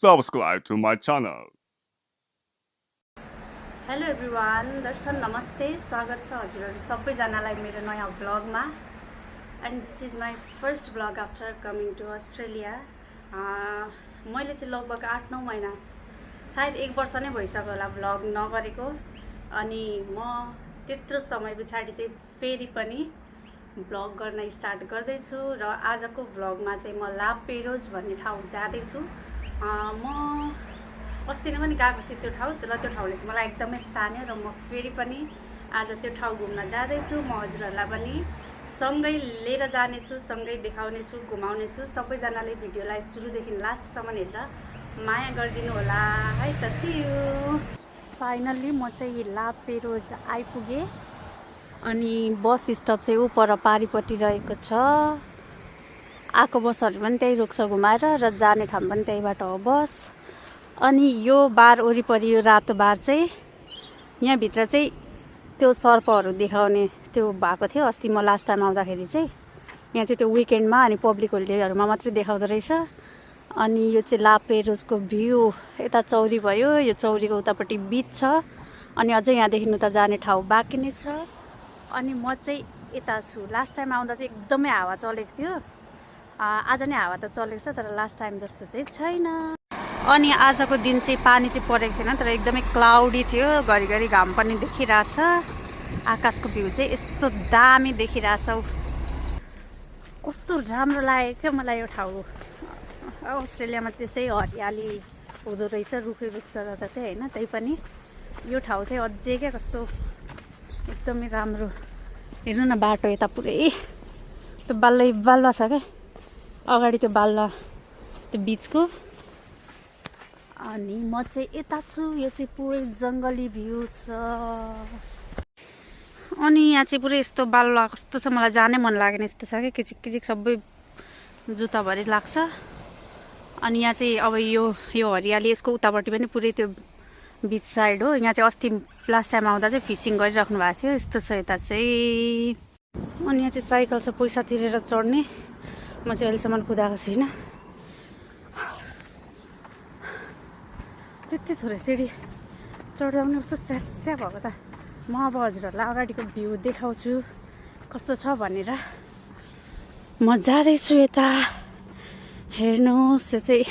subscribe to my channel. Hello everyone, दर्शन नमस्ते, स्वागत छ हजुरहरू सबैजनालाई मेरो नयाँ भ्लगमा। And this is my first vlog after coming to Australia. मैले चाहिँ लगभग 8-9 महिना, सायद 1 वर्ष नै भइसक्यो होला भ्लग नगरेको। अनि म त्यत्रो समय पछाडि चाहिँ फेरि पनि भ्लग गर्न स्टार्ट गर्दैछु र आजको भ्लगमा चाहिँ म ला पेरोज भन्ने ठाउँ जाँदैछु। म अस्ति नै पनि गएको थिएँ त्यो ठाउँ, र त्यो ठाउँले चाहिँ मलाई एकदमै तान्यो र म फेरि पनि आज त्यो ठाउँ घुम्न जाँदैछु। म हजुरहरूलाई पनि सँगै लिएर जानेछु, सँगै देखाउनेछु, घुमाउनेछु। सबैजनाले भिडियोलाई सुरुदेखि लास्टसम्म हेरेर माया गरिदिनु होला है त। C you. फाइनल्ली म चाहिँ ला पेरोज आइपुगेँ। अनि बस स्टप चाहिँ ऊ पर पारिपट्टि रहेको छ। आएको बसहरू पनि त्यही रोक्छ घुमाएर, र जाने ठाउँ पनि त्यहीबाट हो बस। अनि यो बार वरिपरि यो रातो बार चाहिँ यहाँभित्र चाहिँ त्यो सर्पहरू देखाउने त्यो भएको थियो अस्ति म लास्ट टाइम आउँदाखेरि चाहिँ। यहाँ चाहिँ त्यो विकेन्डमा अनि पब्लिक होलिडेहरूमा मात्रै देखाउँदो रहेछ। अनि यो चाहिँ ला पेरोजको भ्यू। यता चौरी भयो, यो चौरीको उतापट्टि बिच छ। अनि अझै यहाँदेखि उता जाने ठाउँ बाँकी नै छ। अनि म चाहिँ यता छु। लास्ट टाइम आउँदा चाहिँ एकदमै हावा चलेको थियो। आज नै हावा त चलेको छ, तर लास्ट टाइम जस्तो चाहिँ छैन। अनि आजको दिन चाहिँ पानी चाहिँ परेको छैन, तर एकदमै क्लाउडी थियो। घरिघरि घाम पनि देखिरहेछ। आकाशको भ्यू चाहिँ यस्तो दामी देखिरहेछ। कस्तो राम्रो लाग्यो क्या मलाई यो ठाउँ। अस्ट्रेलियामा त्यसै हरियाली हुँदो रहेछ, रुखै रुख छ जता चाहिँ होइन, त्यही पनि यो ठाउँ चाहिँ अझै क्या कस्तो एकदमै राम्रो। हेर्नु न बाटो यता पुरै त्यो बालुवा छ क्या अगाडि, त्यो बालुवा त्यो बिचको। अनि म चाहिँ यता छु। यो चाहिँ पुरै जङ्गली भ्यू छ। अनि यहाँ चाहिँ पुरै यस्तो बालुवा कस्तो छ, मलाई जानै मन लागेन यस्तो छ क्या, किचिक किचिक सबै जुत्ताभरि लाग्छ। अनि यहाँ चाहिँ अब यो हरियाली, यसको उतापट्टि पनि पुरै त्यो बिच साइड हो। यहाँ चाहिँ अस्ति लास्ट टाइम आउँदा चाहिँ फिसिङ गरिराख्नु भएको थियो। यस्तो छ यता चाहिँ। अनि यहाँ चाहिँ साइकल छ, पैसा तिरेर चढ्ने। म चाहिँ अहिलेसम्म कुदाएको छुइनँ। त्यति थोरै सिँढी चढ्दा पनि कस्तो स्यास्या भएको त। म अब हजुरहरूलाई अगाडिको भ्यू देखाउँछु कस्तो छ भनेर। म जाँदैछु यता। हेर्नुहोस्, यो चाहिँ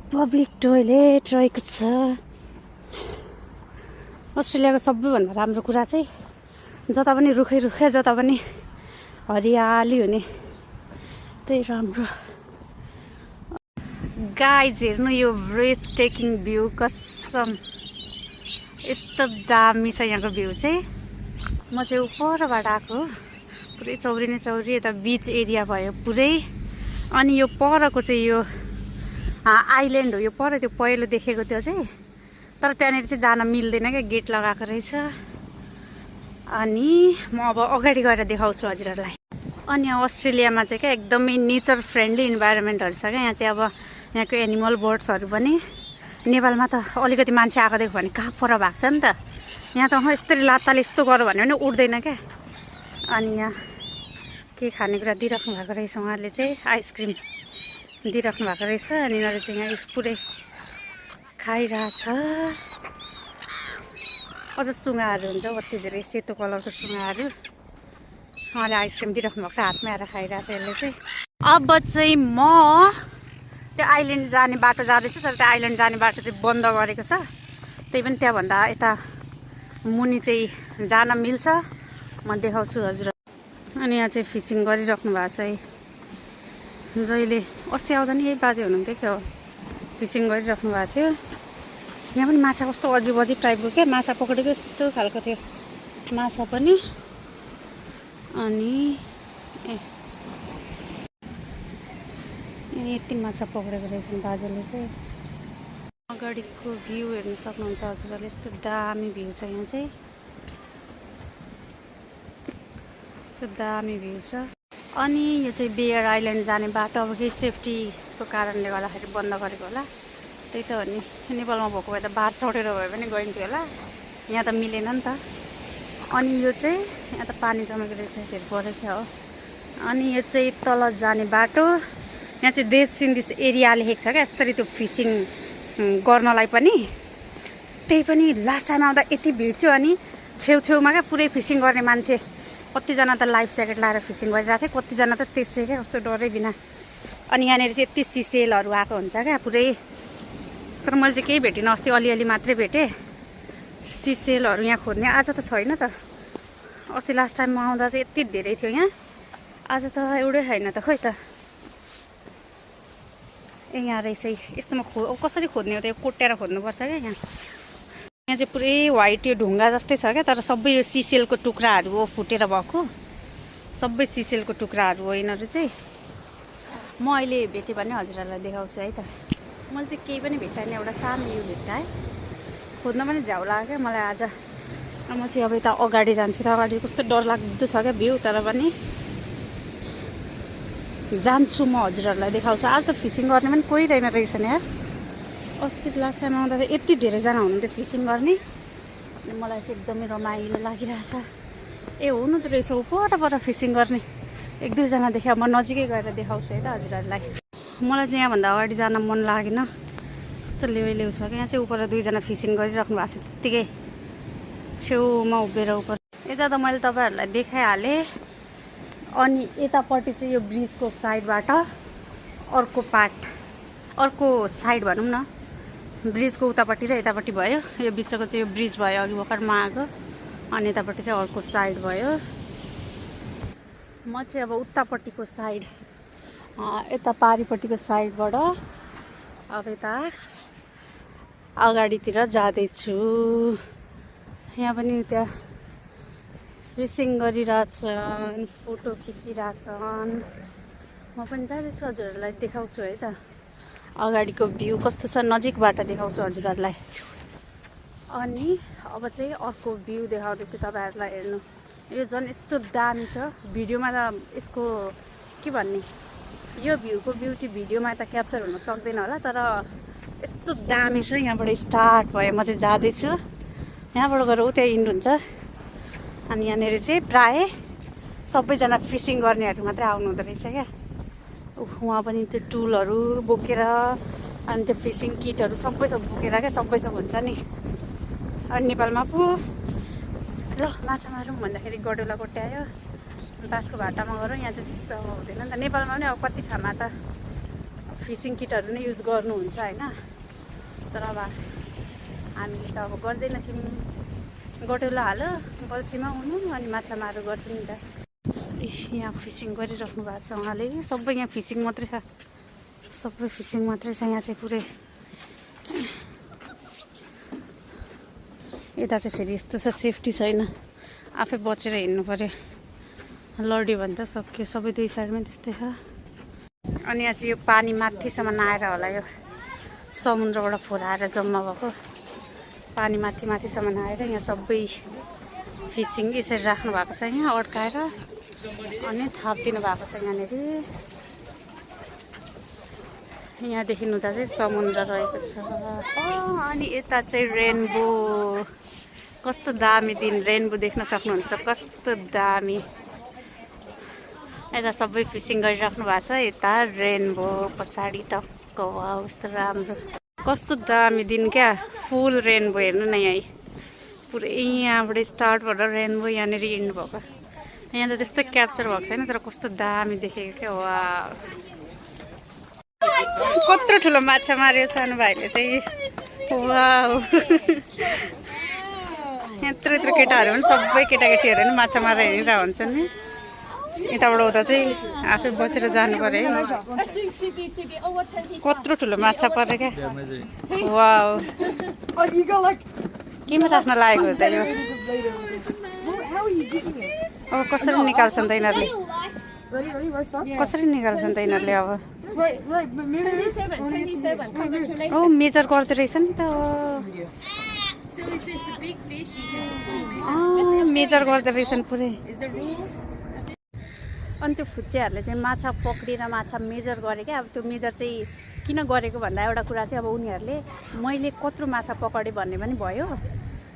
पब्लिक टोइलेट रहेको छ। अस्ट्रेलियाको सबैभन्दा राम्रो कुरा चाहिँ जता पनि रुखै रुखै, जता पनि हरियाली हुने, त्यही राम्रो। गाइज हेर्नु यो ब्रेथ टेकिङ भ्यू, कसम यस्तो दामी छ यहाँको भ्यू चाहिँ। म चाहिँ उपरबाट आएको, पुरै चौरी नै चौरी, यता बिच एरिया भयो पुरै। अनि यो परको चाहिँ यो आइल्यान्ड हो, यो पर त्यो पहिलो देखेको त्यो चाहिँ, तर त्यहाँनिर चाहिँ जान मिल्दैन क्या, गेट लगाएको रहेछ। अनि म अब अगाडि गएर देखाउँछु हजुरहरूलाई। अनि यहाँ अस्ट्रेलियामा चाहिँ क्या एकदमै नेचर फ्रेन्डली इन्भाइरोमेन्टहरू छ क्या। यहाँ चाहिँ अब यहाँको एनिमल बर्ड्सहरू पनि, नेपालमा त अलिकति मान्छे आएको देख्यो भने कहाँ पर भएको छ नि त। यहाँ त यस्तरी लात्ताले यस्तो गऱ्यो भने पनि उड्दैन क्या। अनि यहाँ के खानेकुरा दिइराख्नु भएको रहेछ उहाँहरूले चाहिँ, आइसक्रिम दिइराख्नु भएको रहेछ। अनि यिनीहरू चाहिँ यहाँ पुरै खाइरहेछ। अझ सुँगाहरू हुन्छ कति धेरै, सेतो कलरको सुँगाहरू। उहाँले आइसक्रिम दिइराख्नु भएको छ, हातमा आएर खाइरहेछ यसले चाहिँ। अब चाहिँ म त्यो आइल्यान्ड जाने बाटो जाँदैछु, तर त्यो आइल्यान्ड जाने बाटो चाहिँ बन्द गरेको छ। त्यही पनि त्यहाँभन्दा यता मुनि चाहिँ जान मिल्छ। म देखाउँछु हजुर। अनि यहाँ चाहिँ फिसिङ गरिराख्नु भएको छ है। जहिले अस्ति आउँदा नि यही बाजे हुनुहुन्थ्यो क्या, फिसिङ गरिराख्नु भएको थियो। यहाँ पनि माछा कस्तो अजिब अजिब टाइपको क्या, माछा पक्रेको यस्तो खालको थियो माछा पनि। अनि यति माछा पक्रेको रहेछ बाजेले चाहिँ। अगाडिको भ्यू हेर्न सक्नुहुन्छ हजुरहरूले, यस्तो दामी भ्यू छ यहाँ चाहिँ, यस्तो दामी भ्यू छ। अनि यो चाहिँ बेयर आइल्यान्ड जाने बाटो अब केही सेफ्टीको कारणले गर्दाखेरि बन्द गरेको होला। त्यही त हो नि, नेपालमा भएको भए त बार चढेर भए पनि गइन्थ्यो होला, यहाँ त मिलेन नि त। अनि यो चाहिँ यहाँ त पानी जमेको रहेछ, फेरि परेको हो। अनि यो चाहिँ तल जाने बाटो, यहाँ चाहिँ डेट्स इन दिस एरिया लेखेको छ क्या यसरी त्यो फिसिङ गर्नलाई पनि। त्यही पनि लास्ट टाइम आउँदा यति भिड थियो अनि छेउछेउमा क्या पुरै फिसिङ गर्ने मान्छे कतिजना त लाइफ ज्याकेट लाएर फिसिङ गरिरहेको थियो, कतिजना त त्यसै क्या कस्तो डरै बिना। अनि यहाँनिर चाहिँ यति सिसेलहरू आएको हुन्छ क्या पुरै, तर मैले चाहिँ केही भेटिनँ। अस्ति अलिअलि मात्रै भेटेँ सिसेलहरू यहाँ खोज्ने। आज त छैन त, अस्ति लास्ट टाइममा आउँदा चाहिँ यति धेरै थियो यहाँ, आज त एउटै छैन त खोइ त। ए यहाँ रहेछ यस्तोमा कसरी खोज्ने हो त, यो कोट्याएर खोज्नुपर्छ क्या यहाँ। यहाँ चाहिँ पुरै वाइट यो ढुङ्गा जस्तै छ क्या, तर सबै यो सिसेलको टुक्राहरू हो फुटेर भएको, सबै सिसेलको टुक्राहरू हो यिनीहरू चाहिँ। म अहिले भेटेँ भने हजुरहरूलाई देखाउँछु है त। मैले चाहिँ केही पनि भेट्टाएन, एउटा सानो यो भेट्टाएँ, खोज्न पनि झ्याउ लाग्यो क्या मलाई आज। म चाहिँ अब यता अगाडि जान्छु त, अगाडि कस्तो डरलाग्दो छ क्या भ्यू, तर पनि जान्छु म हजुरहरूलाई देखाउँछु। आज त फिसिङ गर्ने पनि कोही रहेन रहेछ नि यार, अस्ति लास्ट टाइम आउँदा त यति धेरैजना हुनुहुन्थ्यो फिसिङ गर्ने, अनि मलाई चाहिँ एकदमै रमाइलो लागिरहेछ। ए हुनु त रहेछ पर फिसिङ गर्ने, एक दुईजना देखायो, म नजिकै गएर देखाउँछु है त हजुरहरूलाई। मलाई चाहिँ यहाँभन्दा अगाडि जान मन लागेन, कस्तो लेउ छ क्या। यहाँ चाहिँ उपर दुईजना फिसिङ गरिराख्नु भएको छ त्यत्तिकै छेउमा उभिएर उपर। यता त मैले तपाईँहरूलाई देखाइहालेँ। अनि यतापट्टि चाहिँ यो ब्रिजको साइडबाट अर्को साइड भनौँ न, ब्रिजको उतापट्टि र यतापट्टि भयो। यो बिचको चाहिँ यो ब्रिज भयो अघि भर्खरमा आएको, अनि यतापट्टि चाहिँ अर्को साइड भयो। म चाहिँ अब उतापट्टिको साइड, यता पारिपट्टिको साइडबाट अब यता अगाडितिर जाँदैछु। यहाँ पनि त्यहाँ फिसिङ गरिरहेछन्, फोटो खिचिरहेछन्, म पनि जाँदैछु, हजुरहरूलाई देखाउँछु है त अगाडिको भ्यू कस्तो छ, नजिकबाट देखाउँछु हजुरहरूलाई। अनि अब चाहिँ अर्को भ्यू देखाउँदैछु तपाईँहरूलाई हेर्नु। यो झन् यस्तो दामी छ, भिडियोमा त यसको के भन्ने, यो भ्यूको ब्युटी भिडियोमा त क्याप्चर हुन सक्दैन होला, तर यस्तो दामी छ। यहाँबाट स्टार्ट भयो, म चाहिँ जाँदैछु, यहाँबाट गएर त्यहाँ इन्ड हुन्छ। अनि यहाँनिर चाहिँ प्रायः सबैजना फिसिङ गर्नेहरू मात्रै आउनु हुँदो रहेछ क्या। उहाँ पनि त्यो टुलहरू बोकेर, अनि त्यो फिसिङ किटहरू सबै थोक बोकेर क्या, सबै थोक हुन्छ नि। अनि नेपालमा पो ल माछा मारौँ भन्दाखेरि गडौला कोट्यायो, बाँसको भाटामा गरौँ, यहाँ चाहिँ त्यस्तो हुँदैन नि त। नेपालमा पनि अब कति ठाउँमा त फिसिङ किटहरू नै युज गर्नुहुन्छ होइन, तर अब हामीले त अब गर्दैन थियौँ। गडौला हाल्यो बल्छीमा उनु, अनि माछा मारौँ गर्थ्यो नि त। यहाँ फिसिङ गरिराख्नु भएको छ उहाँले, सबै यहाँ फिसिङ मात्रै छ, सबै फिसिङ मात्रै छ यहाँ चाहिँ पुरै। यता चाहिँ फेरि यस्तो छ, सेफ्टी छैन, आफै बचेर हिँड्नु पऱ्यो, लड्यो भने त सक्यो। सबै दुई साइडमै त्यस्तै छ। अनि यहाँ चाहिँ यो पानी माथिसम्म आएर होला, यो समुद्रबाट फोराएर जम्मा भएको पानी माथिसम्म आएर यहाँ सबै फिसिङ यसरी राख्नु भएको छ, यहाँ अड्काएर अनि थापिदिनु भएको छ यहाँनिर। यहाँदेखि उता चाहिँ समुद्र रहेको छ। अनि यता चाहिँ रेनबो, कस्तो दामी दिन, रेनबो देख्न सक्नुहुन्छ, कस्तो दामी। यता सबै फिसिङ गरिराख्नु भएको छ, यता रेनबो पछाडि टक्क, वाउ कस्तो राम्रो, कस्तो दामी दिन क्या। फुल रेनबो हेर्नु न यहीँ, पुरै यहाँबाट स्टार्टबाट रेनबो यहाँनिर इन्ड भएको। यहाँ त त्यस्तो क्याप्चर भएको छैन, तर कस्तो दामी देखेको क्या। वा कत्रो ठुलो माछा मार्यो सानो भाइले चाहिँ, वाउ। यत्रो केटाहरू पनि सबै केटाकेटीहरू पनि माछा मारेर हिँडिरहेको हुन्छन् नि। यताबाट उता चाहिँ आफै बसेर जानु पऱ्यो है। कत्रो ठुलो माछा पऱ्यो क्या, वाउ। केमा राख्न लागेको हुन्छ यो, अब कसरी निकाल्छन् त यिनीहरूले, कसरी निकाल्छन् त यिनीहरूले अब। ओ मेजर गर्दो रहेछ नि त, मेजर गर्दो रहेछन् पुरै। अनि त्यो फुच्चेहरूले चाहिँ माछा पक्रिएर माछा मेजर गरे क्या। अब त्यो मेजर चाहिँ किन गरेको भन्दा एउटा कुरा चाहिँ अब उनीहरूले मैले कत्रो माछा पकडेँ भन्ने पनि भयो,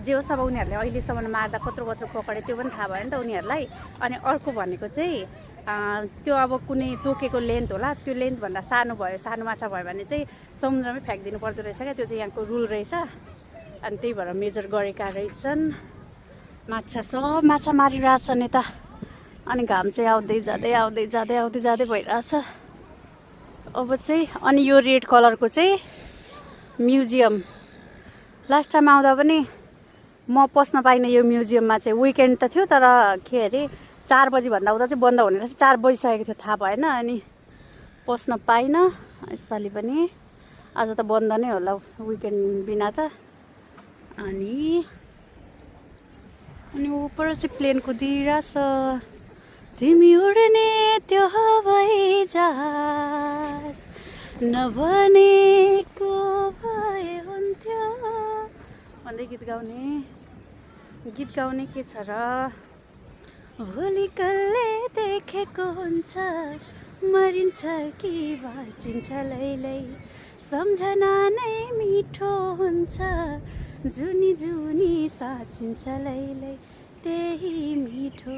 जे होस् अब उनीहरूले अहिलेसम्म मार्दा कत्रो पकडे त्यो पनि थाहा भयो नि त उनीहरूलाई। अनि अर्को भनेको चाहिँ त्यो अब कुनै तोकेको लेन्थ होला, त्यो लेन्थभन्दा सानो माछा भयो भने चाहिँ समुद्रमै फ्याँकिदिनु पर्दो रहेछ क्या। त्यो चाहिँ यहाँको रुल रहेछ। अनि त्यही भएर मेजर गरेका रहेछन्। माछा मारिरहेछन् यता। अनि घाम चाहिँ आउँदै जाँदै भइरहेछ अब चाहिँ। अनि यो रेड कलरको चाहिँ म्युजियम। लास्ट टाइम आउँदा पनि म पस्न पाइनँ यो म्युजियममा चाहिँ। विकेन्ड त थियो तर के अरे 4 बजीभन्दा उता चाहिँ बन्द हुने रहेछ। 4 बजिसकेको थियो, थाहा भएन। अनि पस्न पाइनँ यसपालि पनि। आज त बन्द नै होला विकेन्ड बिना त। अनि उपर चाहिँ प्लेन कुदिरहेछ। तिमी उड्ने त्यो हवाई जहाज नबनेको भए हुन्थ्यो भन्दै गीत गाउने के छ र। भोलि कसले देखेको हुन्छ, मरिन्छ कि बाँचिन्छ लैलै, सम्झना नै मिठो हुन्छ, जुनी साचिन्छ लैलै, त्यही मिठो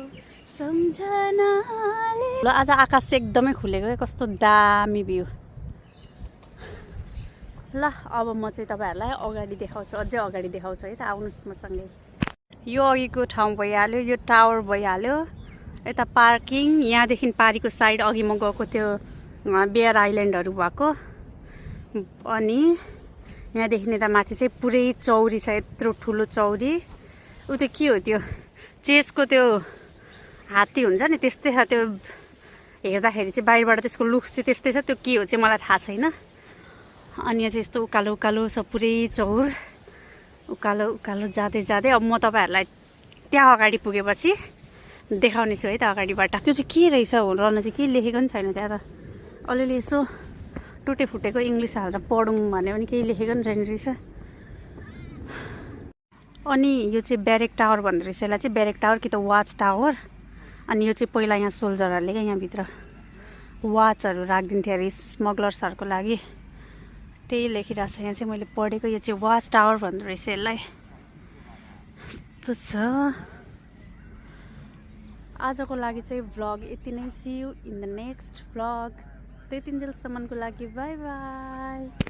सम्झनाले। ल आज आकाश चाहिँ एकदमै खुलेको है, कस्तो दामी भ्यू। ल अब म चाहिँ तपाईँहरूलाई अगाडि देखाउँछु, अझै अगाडि देखाउँछु है त, आउनुहोस् मसँगै। यो अघिको ठाउँ भइहाल्यो, यो टावर भइहाल्यो, यता पार्किङ। यहाँदेखि पारीको साइड अघि म गएको त्यो बेयर आइल्यान्डहरू भएको। अनि यहाँदेखि यता माथि चाहिँ पुरै चौरी छ, यत्रो ठुलो चौरी। ऊ त्यो के हो, त्यो चेसको त्यो हात्ती हुन्छ नि त्यस्तै छ। त्यो हेर्दाखेरि चाहिँ बाहिरबाट त्यसको लुक्स चाहिँ त्यस्तै छ। त्यो के हो चाहिँ मलाई थाहा छैन। अनि यहाँ चाहिँ यस्तो उकालो छ पुरै चौर। उकालो जाँदै अब म तपाईँहरूलाई त्यहाँ अगाडि पुगेपछि देखाउने छु है त अगाडिबाट। त्यो चाहिँ के रहेछ रहन चाहिँ केही लेखेको पनि छैन त्यहाँ त। अलिअलि यसो टुटे फुटेको इङ्ग्लिस हालेर पढौँ भने पनि केही लेखेको पनि छैन रहेछ। अनि यो चाहिँ ब्यारेक टावर भन्दो रहेछ यसलाई चाहिँ, ब्यारेक टावर कि त वाच टावर। अनि यो चाहिँ पहिला यहाँ सोल्जरहरूले क्या यहाँभित्र वाचहरू राखिदिन्थ्यो अरे स्मग्लर्सहरूको लागि, त्यही लेखिरहेको छ यहाँ चाहिँ। मैले पढेको यो चाहिँ वाच टावर भन्दो रहेछ यसलाई। यस्तो छ। आजको लागि चाहिँ भ्लग यति नै। See you in the next vlog. त्यतिन्जेलसम्मको लागि बाई बाई।